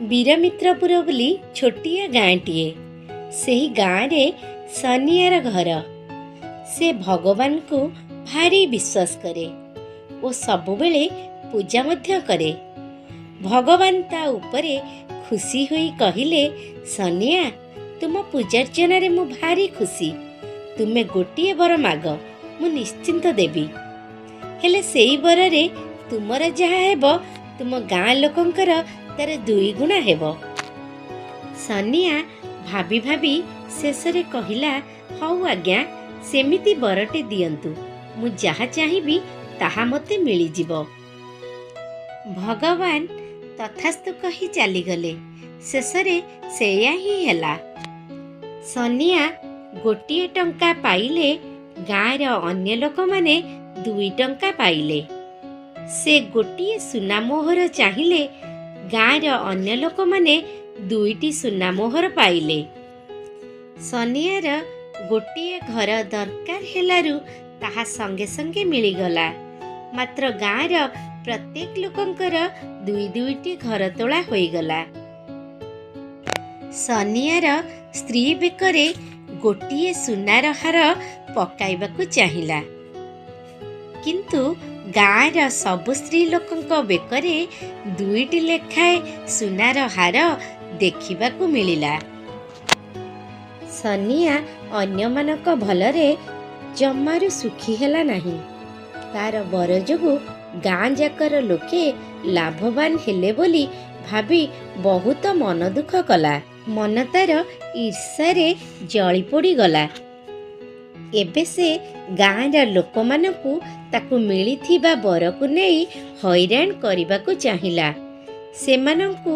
ବୀରମିତ୍ରପୁର ବୋଲି ଛୋଟିଆ ଗାଁଟିଏ। ସେହି ଗାଁରେ ସନିଆର ଘର। ସେ ଭଗବାନଙ୍କୁ ଭାରି ବିଶ୍ୱାସ କରେ ଓ ସବୁବେଳେ ପୂଜା ମଧ୍ୟ କରେ। ଭଗବାନ ତା ଉପରେ ଖୁସି ହୋଇ କହିଲେ, ସନିଆ, ତୁମ ପୂଜାର୍ଚ୍ଚନାରେ ମୁଁ ଭାରି ଖୁସି। ତୁମେ ଗୋଟିଏ ବର ମାଗ, ମୁଁ ନିଶ୍ଚିନ୍ତ ଦେବି। ହେଲେ ସେଇ ବରରେ ତୁମର ଯାହା ହେବ, ତୁମ ଗାଁ ଲୋକଙ୍କର ତାର ଦୁଇଗୁଣା ହେବ। ସନିଆ ଭାବି ଭାବି ଶେଷରେ କହିଲା, ହଉ ଆଜ୍ଞା, ସେମିତି ବରଟେ ଦିଅନ୍ତୁ, ମୁଁ ଯାହା ଚାହିଁବି ତାହା ମୋତେ ମିଳିଯିବ। ଭଗବାନ ତଥାସ୍ତୁ କହି ଚାଲିଗଲେ। ଶେଷରେ ସେଇଆ ହିଁ ହେଲା। ସନିଆ ଗୋଟିଏ ଟଙ୍କା ପାଇଲେ, ଗାଁର ଅନ୍ୟ ଲୋକମାନେ 2 ଟଙ୍କା ପାଇଲେ। ସେ ଗୋଟିଏ ସୁନା ମୋହର ଚାହିଁଲେ, ଗାଁର ଅନ୍ୟ ଲୋକମାନେ 2ଟି ସୁନା ମୋହର ପାଇଲେ। ସନିଆର ଗୋଟିଏ ଘର ଦରକାର ହେଲାରୁ ତାହା ସଙ୍ଗେ ସଙ୍ଗେ ମିଳିଗଲା। ମାତ୍ର ଗାଁର ପ୍ରତ୍ୟେକ ଲୋକଙ୍କର ଦୁଇ ଦୁଇଟି ଘର ତୋଳା ହୋଇଗଲା। ସନିଆର ସ୍ତ୍ରୀ ବେକରେ ଗୋଟିଏ ସୁନାର ହାର ପକାଇବାକୁ ଚାହିଁଲା, କିନ୍ତୁ ଗାଁର ସବୁ ସ୍ତ୍ରୀ ଲୋକଙ୍କ ବେକରେ 2ଟି ଲେଖାଏଁ ସୁନାର ହାର ଦେଖିବାକୁ ମିଳିଲା। ସନିଆ ଅନ୍ୟମାନଙ୍କ ଭଲରେ ଜମାରୁ ସୁଖୀ ହେଲା ନାହିଁ। ତାର ବର ଯୋଗୁଁ ଗାଁ ଯାକର ଲୋକେ ଲାଭବାନ ହେଲେ ବୋଲି ଭାବି ବହୁତ ମନ ଦୁଃଖ କଲା। ମନ ତାର ଈର୍ଷାରେ ଜଳିପୋଡ଼ିଗଲା। ଏବେ ସେ ଗାଁର ଲୋକମାନଙ୍କୁ ତାକୁ ମିଳିଥିବା ବରକୁ ନେଇ ହଇରାଣ କରିବାକୁ ଚାହିଁଲା। ସେମାନଙ୍କୁ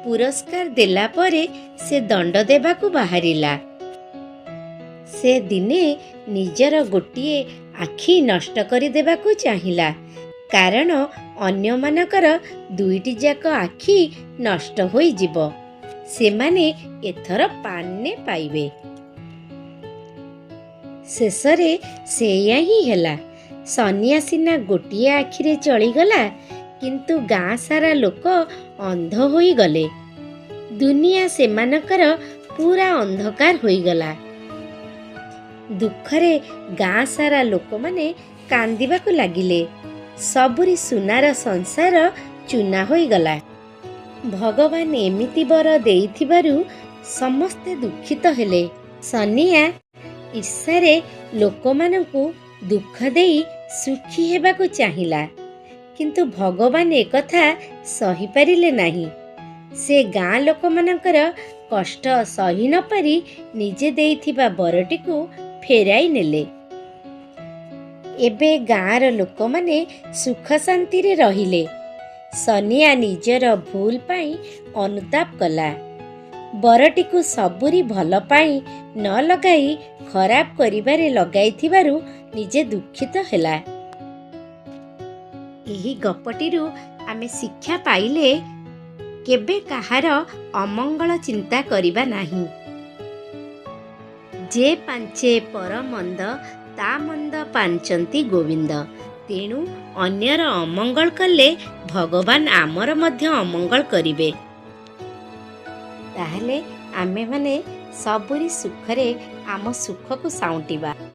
ପୁରସ୍କାର ଦେଲା ପରେ ସେ ଦଣ୍ଡ ଦେବାକୁ ବାହାରିଲା। ସେ ଦିନେ ନିଜର ଗୋଟିଏ ଆଖି ନଷ୍ଟ କରିଦେବାକୁ ଚାହିଁଲା, କାରଣ ଅନ୍ୟମାନଙ୍କର ଦୁଇଟି ଯାକ ଆଖି ନଷ୍ଟ ହୋଇଯିବ, ସେମାନେ ଏଥର ପାନେ ପାଇବେ। ଶେଷରେ ସେଇଆ ହିଁ ହେଲା। ସନିଆ ସିନା ଗୋଟିଏ ଆଖିରେ ଚଳିଗଲା, କିନ୍ତୁ ଗାଁ ସାରା ଲୋକ ଅନ୍ଧ ହୋଇଗଲେ। ଦୁନିଆ ସେମାନଙ୍କର ପୁରା ଅନ୍ଧକାର ହୋଇଗଲା। ଦୁଃଖରେ ଗାଁ ସାରା ଲୋକମାନେ କାନ୍ଦିବାକୁ ଲାଗିଲେ। ସବୁରି ସୁନାର ସଂସାର ଚୂନା ହୋଇଗଲା। ଭଗବାନ ଏମିତି ବର ଦେଇଥିବାରୁ ସମସ୍ତେ ଦୁଃଖିତ ହେଲେ। ସନିଆ ଈର୍ଷାରେ ଲୋକମାନଙ୍କୁ ଦୁଃଖ ଦେଇ ସୁଖୀ ହେବାକୁ ଚାହିଁଲା, କିନ୍ତୁ ଭଗବାନ ଏକଥା ସହିପାରିଲେ ନାହିଁ। ସେ ଗାଁ ଲୋକମାନଙ୍କର କଷ୍ଟ ସହି ନପାରି ନିଜେ ଦେଇଥିବା ବରଟିକୁ ଫେରାଇ ନେଲେ। ଏବେ ଗାଁର ଲୋକମାନେ ସୁଖ ଶାନ୍ତିରେ ରହିଲେ। ସନିଆ ନିଜର ଭୁଲ ପାଇଁ ଅନୁତାପ କଲା। ବରଟିକୁ ସବୁରି ଭଲ ପାଇଁ ନ ଲଗାଇ ଖରାପ କରିବାରେ ଲଗାଇଥିବାରୁ ନିଜେ ଦୁଃଖିତ ହେଲା। ଏହି ଗପଟିରୁ ଆମେ ଶିକ୍ଷା ପାଇଲେ, କେବେ କାହାର ଅମଙ୍ଗଳ ଚିନ୍ତା କରିବା ନାହିଁ। ଯେ ପାଞ୍ଚେ ପର ମନ୍ଦ, ତା ମନ୍ଦ ପାଞ୍ଚନ୍ତି ଗୋବିନ୍ଦ। ତେଣୁ ଅନ୍ୟର ଅମଙ୍ଗଳ କଲେ ଭଗବାନ ଆମର ମଧ୍ୟ ଅମଙ୍ଗଳ କରିବେ। ତାହେଲେ ଆମେମାନେ ସବୁରି ସୁଖରେ ଆମ ସୁଖକୁ ସାଉଁଟିବା।